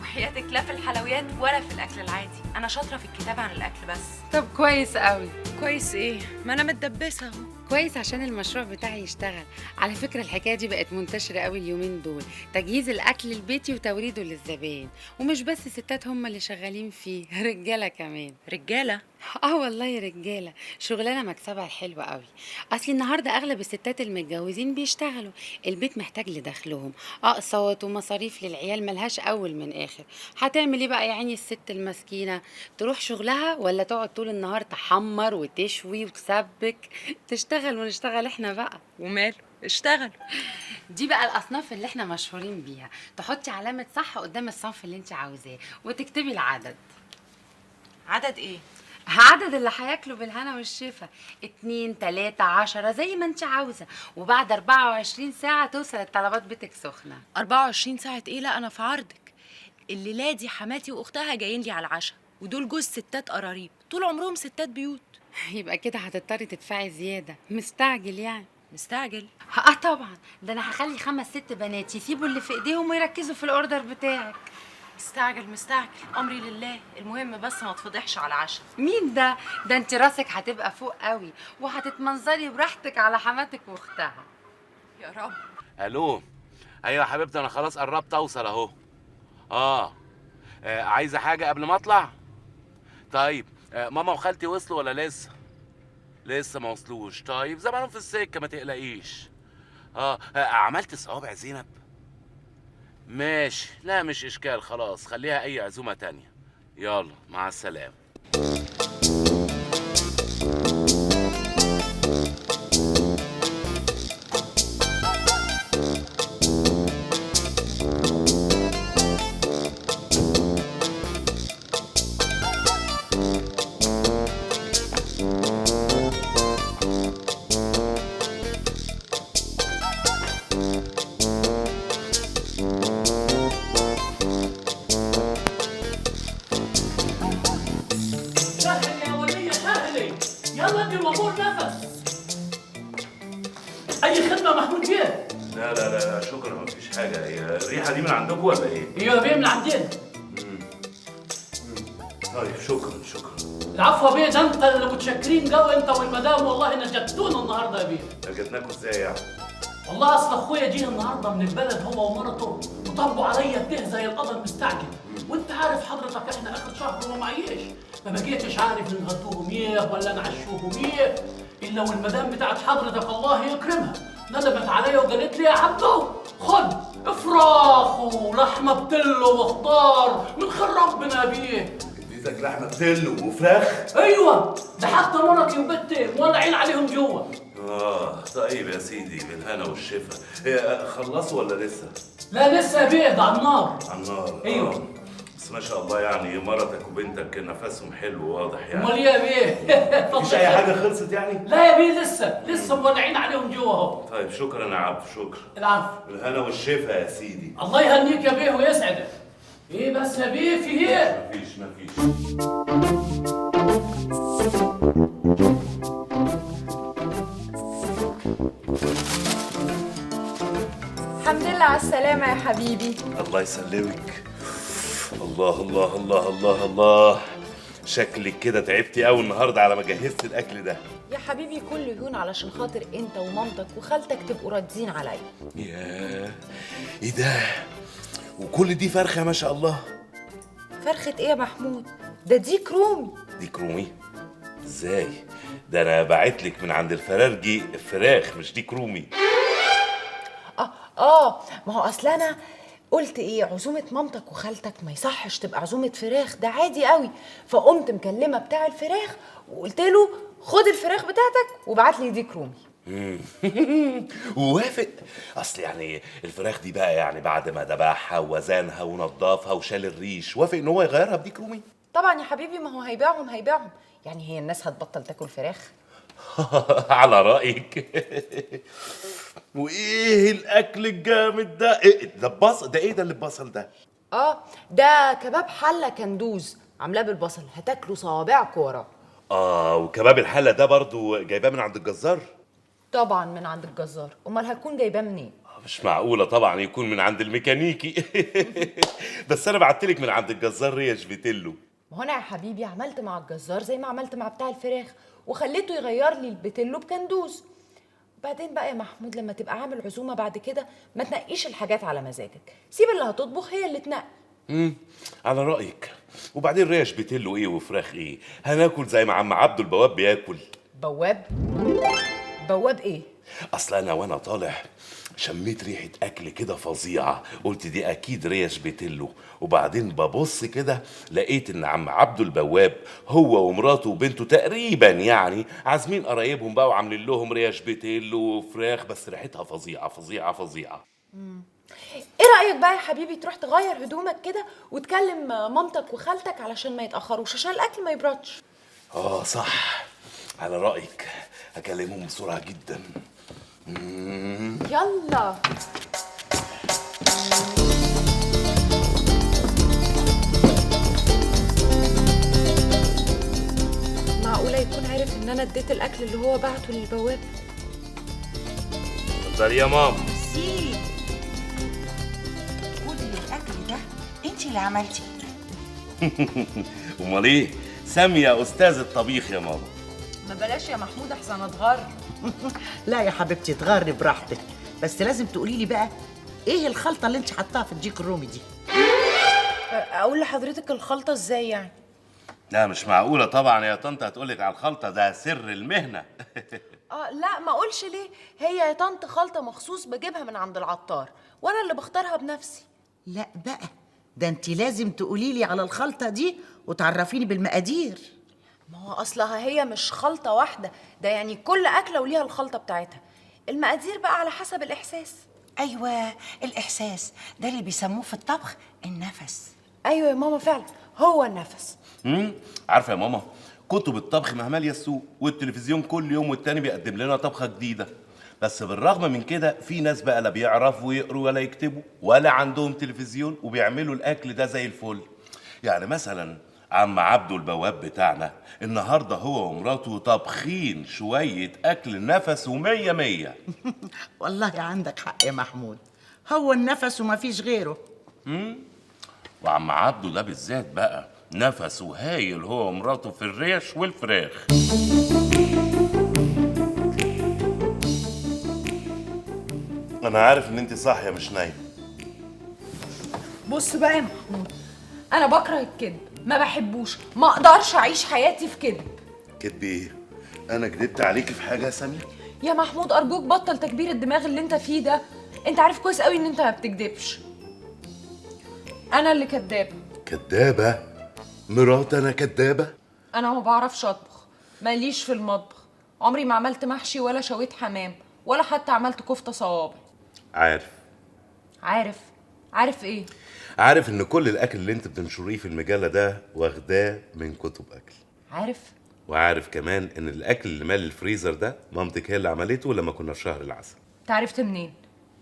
وحياتك، لا في الحلويات ولا في الاكل العادي، انا شاطرة في الكتابة عن الاكل بس. طب كويس قوي. كويس ايه؟ ما انا متدبسه اهو. كويس عشان المشروع بتاعي يشتغل. على فكرة الحكاية دي بقت منتشرة قوي اليومين دول، تجهيز الاكل البيتي وتوريده للزباين، ومش بس ستات هم اللي شغالين فيه، رجاله كمان. رجاله؟ اه والله رجاله، شغلانة مكسبها حلو قوي. اصل النهارده اغلب الستات المتجوزين بيشتغلوا، البيت محتاج لدخلهم، اقساط ومصاريف للعيال ملهاش اول من اخر. هتعمل ايه بقى يا عيني الست المسكينة؟ تروح شغلها ولا تقعد طول النهار تحمر وتشوي وتسبك؟ تشتغل ونشتغل احنا بقى. وماله، اشتغل. دي بقى الاصناف اللي احنا مشهورين بيها، تحطي علامة صح قدام الصنف اللي انت عاوزاه وتكتبي العدد. عدد ايه؟ عدد اللي هياكلوا بالهنا والشفا، 2 3 10 زي ما انت عاوزه، وبعد 24 ساعة توصل الطلبات بيتك سخنة. 24 ساعة ايه؟ لا انا في عرضك. الليلة دي حماتي واختها جايين لي على العشاء، ودول جوز ستات قراريب، طول عمرهم ستات بيوت. يبقى كده هتضطري تدفعي زيادة. مستعجل يعني؟ مستعجل؟ اه طبعا، ده انا هخلي 5 6 بنات يسيبوا اللي في ايديهم ويركزوا في ال order بتاعك. مستعجل مستعجل، امري لله، المهم بس ما تفضحش على العشاء. مين ده؟ ده انت راسك هتبقى فوق قوي وهتتمنظري براحتك على حماتك واختها. يا رب. الو. ايوه يا حبيبتي، انا خلاص قربت اوصل اهو. عايزه حاجة قبل ما اطلع؟ طيب ماما وخالتي وصلوا ولا لسه؟ لسه ما وصلوش. طيب زمانهم في السكة ما تقلقيش. عملت صوابع زينب؟ ماشي، لا مش اشكال، خلاص خليها اي عزومة تانية. يلا مع السلامة. اي خدمة يا محمود بيه؟ لا لا لا شكرا، مفيش حاجة. هي الريحة دي من عندكم ولا ايه؟ ايوه يا بيه من عندنا. طيب شكرا شكرا. العفو يا بيه، ده انت اللي متشكرين قوي انت والمدام، والله نجدتونا النهارده يا بيه. نجدناكم ازاي يعني؟ والله اصل اخويا جه النهارده من البلد هو ومرته وطبوا عليا الته زي القضا المستعجل، وانت عارف حضرتك احنا اخر شهر وما معيش، ما بقيتش عارف نغدوهم ايه ولا نعشوهم ايه، الا والمدام بتاعت حضرتك الله يكرمها ندبت عليا وقالت لي يا عبدو خد فراخ ولحمه بتلو وخضار من خير ربنا يا بيه. اديتك لحمه بتلو وفراخ؟ ايوه، ده حتى مرتي وبنتي مولعين عليهم جوه. طيب يا سيدي، بالهنا والشفا. إيه، خلصوا ولا لسه؟ لا لسه يا بيه، ده على النار. على النار. ايوه. بس ما شاء الله يعني مرتك وبنتك نفسهم حلو واضح يعني. امال ايه يا بيه؟ مفيش اي حاجة خلصت يعني؟ لا يا بيه لسه مولعين عليهم جوه اهو. طيب شكرا يا عبد، شكرا. العفو. بالهنا والشفا يا سيدي. الله يهنيك يا بيه ويسعدك. ايه بس يا بيه في ايه؟ مفيش. الحمد لله على السلامة يا حبيبي. الله يسلمك. الله الله الله الله الله، شكلك كده تعبتي قوي النهارده على ما جهزت الاكل ده. يا حبيبي كله يهون علشان خاطر انت ومامتك وخالتك تبقوا راضيين عليا. ياه ايه ده؟ وكل دي فرخة ما شاء الله. فرخة ايه يا محمود؟ ده ديك رومي. ديك رومي؟ ازاي؟ ده انا باعت لك من عند الفرارجي فراخ مش ديك رومي. ما هو اصل انا قلت ايه، عزومة مامتك وخالتك ما يصحش تبقى عزومة فراخ، ده عادي قوي. فقمت مكلمه بتاع الفراخ وقلت له خد الفراخ بتاعتك وابعت لي ديك رومي. ووافق. اصل يعني الفراخ دي بقى يعني بعد ما ذبحها ووزنها ونضفها وشال الريش، وافق ان هو يغيرها بديك رومي؟ طبعا يا حبيبي، ما هو هيبيعهم يعني. هي الناس هتبطل تاكل فراخ؟ على رايك. وايه الاكل الجامد ده؟ إيه ده البصل ده؟ ايه ده اللي البصل ده؟ ده كباب حله كندوز عاملاه بالبصل، هتاكلوا صوابعكم وراه. وكباب الحلة ده برضو جايباه من عند الجزار؟ طبعا من عند الجزار، امال هتكون جايباه منين؟ مش معقولة طبعا يكون من عند الميكانيكي. بس انا بعتلك من عند الجزار ريش بتلو. ما هو انا يا حبيبي عملت مع الجزار زي ما عملت مع بتاع الفراخ وخليته يغير لي البتلو بكندوز. بعدين بقى يا محمود لما تبقى عامل عزومة بعد كده ما تنقيش الحاجات على مزاجك، سيب اللي هتطبخ هي اللي تنقي. على رايك. وبعدين ريش بتلو ايه وفراخ ايه؟ هناكل زي ما عم عبده البواب بياكل. بواب؟ بواب ايه؟ اصل انا وانا طالع شميت ريحه اكل كده فظيعة، قلت دي اكيد ريش بتلو. وبعدين ببص كده لقيت ان عم عبده البواب هو ومراته وبنته تقريبا يعني عازمين قرايبهم بقى وعاملين لهم ريش بتلو وفراخ، بس ريحتها فظيعة فظيعة فظيعة. ايه رايك بقى يا حبيبي تروح تغير هدومك كده وتكلم مامتك وخالتك علشان ما يتاخروش، عشان الاكل ما يبردش. صح، على رايك، هكلمهم بسرعة جدا. يلا. معقولة يكون عارف ان انا اديت الاكل اللي هو بعته للبواب؟ اتفضلي يا ماما. سي كل الاكل ده انت اللي عملتيه؟ امال ايه؟ سامية استاذ الطبيخ يا ماما. ما بلاش يا محمود احسن اتغر. لا يا حبيبتي تغري براحتك، بس لازم تقولي لي بقى ايه الخلطة اللي انت حطاها في الديك الرومي دي؟ اقول لحضرتك الخلطة ازاي يعني؟ لا مش معقولة طبعا يا طنط هتقولك على الخلطة، ده سر المهنة. لا ما اقولش ليه، هي يا طنط خلطه مخصوص بجيبها من عند العطار وانا اللي بختارها بنفسي. لا بقى ده انت لازم تقولي لي على الخلطة دي وتعرفيني بالمقادير. ما هو اصلها هي مش خلطه واحدة، ده يعني كل اكله وليها الخلطة بتاعتها، المقادير بقى على حسب الاحساس. ايوه الاحساس ده اللي بيسموه في الطبخ النفس. ايوه يا ماما فعلا هو النفس. عارفه يا ماما كتب الطبخ مهمال السوق، والتلفزيون كل يوم والتاني بيقدم لنا طبخه جديدة، بس بالرغم من كده في ناس بقى لا بيعرفوا يقروا ولا يكتبوا ولا عندهم تلفزيون وبيعملوا الاكل ده زي الفل. يعني مثلا عم عبده البواب بتاعنا النهارده هو ومراته طابخين شوية اكل نفسه 100 100. والله عندك حق يا محمود، هو النفس وما فيش غيره. وعم عبده ده بالذات بقى نفسه هايل هو ومراته في الريش والفراخ. انا عارف ان انت صاحية مش نايمة. بص بقى يا محمود، انا بكره الكذب، ما بحبوش، ما اقدرش اعيش حياتي في كذب. كذب ايه؟ انا كذبت عليكي في حاجة يا سامية؟ يا محمود ارجوك بطل تكبير الدماغ اللي انت فيه ده، انت عارف كويس قوي ان انت ما بتكذبش. انا اللي كدابه. كدابه؟ مرات انا كدابه؟ انا ما بعرفش اطبخ، ماليش في المطبخ، عمري ما عملت محشي ولا شويت حمام ولا حتى عملت كفته صوابع. عارف. عارف؟ عارف ايه؟ عارف ان كل الاكل اللي انت بتنشريه في المجلة ده واخداه من كتب اكل. عارف؟ وعارف كمان ان الاكل اللي مال الفريزر ده مامتك هي اللي عملته لما كنا في شهر العسل. انت عرفت منين؟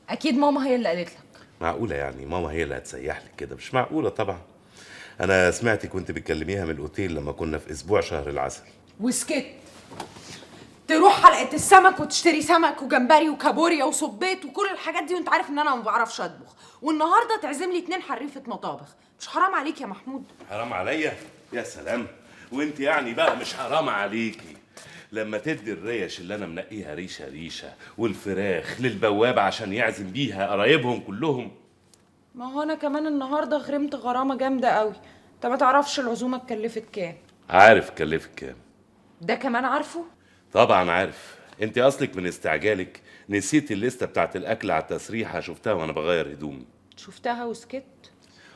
اكيد ماما هي اللي قالت لك. معقولة يعني ماما هي اللي هتسيح لك كده؟ مش معقولة طبعا. انا سمعتك وانت بتكلميها من الاوتيل لما كنا في اسبوع شهر العسل. وسكت. تروح حلقة السمك وتشتري سمك وجمبري وكابوريا وصبيط وكل الحاجات دي وانت عارف ان انا ما بعرفش اطبخ، والنهارده تعزم لي 2 حريفه مطابخ. مش حرام عليك يا محمود؟ حرام عليا؟ يا سلام، وانت يعني بقى مش حرام عليكي لما تدي الريش اللي انا منقيها ريشه ريشه والفراخ للبواب عشان يعزم بيها قرايبهم كلهم؟ ما هو انا كمان النهارده غرمت غرامة جامدة قوي، انت ما تعرفش العزومة اتكلفت كام. عارف اتكلفت كام؟ ده كمان عارفه؟ طبعا عارف. انت اصلك من استعجالك نسيتي الليستة بتاعت الاكل على التسريحه، شفتها وانا بغير هدومي. شفتها وسكت؟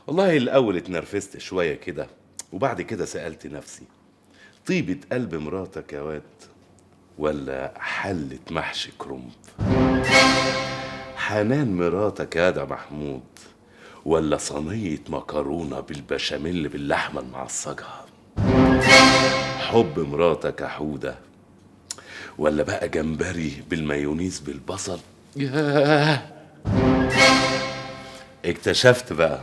والله الاول اتنرفزت شوية كده، وبعد كده سالت نفسي طيبة قلب مراتك يا واد ولا حله محشي كرنب؟ حنان مراتك يا ده محمود ولا صينية مكرونه بالبشاميل باللحمه المعصجه؟ حب مراتك يا حوده ولا بقى جمبري بالمايونيز بالبصل؟ ياه. اكتشفت بقى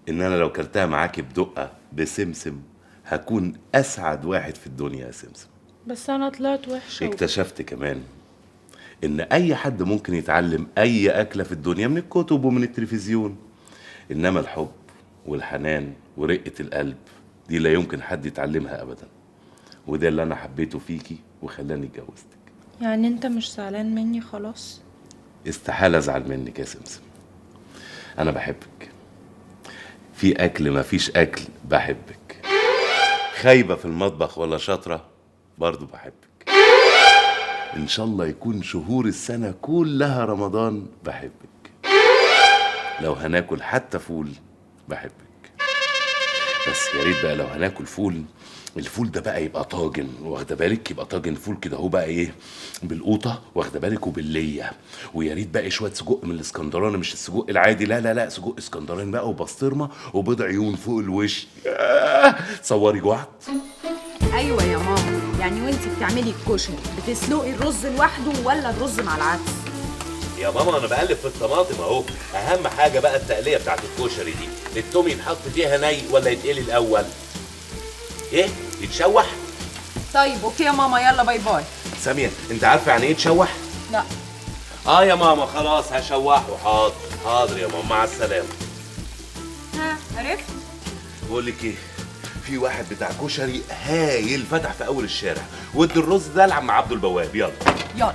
ان انا لو كلتها معاكي بدقة بسمسم هكون اسعد واحد في الدنيا يا سمسم. بس انا طلعت وحشة. اكتشفت كمان ان اي حد ممكن يتعلم اي اكله في الدنيا من الكتب ومن التلفزيون، انما الحب والحنان ورقة القلب دي لا يمكن حد يتعلمها ابدا، وده اللي انا حبيته فيكي وخلاني اتجوزتك. يعني انت مش زعلان مني خلاص؟ استحالة ازعل منك يا سمسم، انا بحبك. في اكل ما فيش اكل بحبك، خايبة في المطبخ ولا شاطرة برضو بحبك، ان شاء الله يكون شهور السنة كلها رمضان بحبك، لو هناكل حتى فول بحبك. بس يا ريت بقى لو هناكل فول، الفول ده بقى يبقى طاجن، واخده بالك؟ يبقى طاجن فول كده هو بقى ايه، بالقوطه واخده بالك وبالليه، ويا ريت بقى شوية سجق من الاسكندراني، مش السجق العادي، لا لا لا، سجق اسكندراني بقى وبسطرمه وبيض عيون فوق الوش. تصوري جوعت. ايوه يا ماما، يعني وانت بتعملي الكشري بتسلقي الرز لوحده ولا الرز مع العدس؟ يا ماما انا بقلب في الطماطم اهو، اهم حاجة بقى التقليه بتاعت الكشري دي، التوم يتحط فيها ني ولا يتقلي الاول؟ ايه؟ يتشوح؟ طيب okay يا ماما، يلا bye bye. سامية انت عارفه يعني ايه تشوح؟ لا. اه يا ماما خلاص هشوحه. حاضر حاضر يا ماما، مع السلامة. ها عرفت؟ بقول لك ايه، في واحد بتاع كشري هايل فتح في اول الشارع، وادي الرز ده لعم عبده البواب. يلا يلا.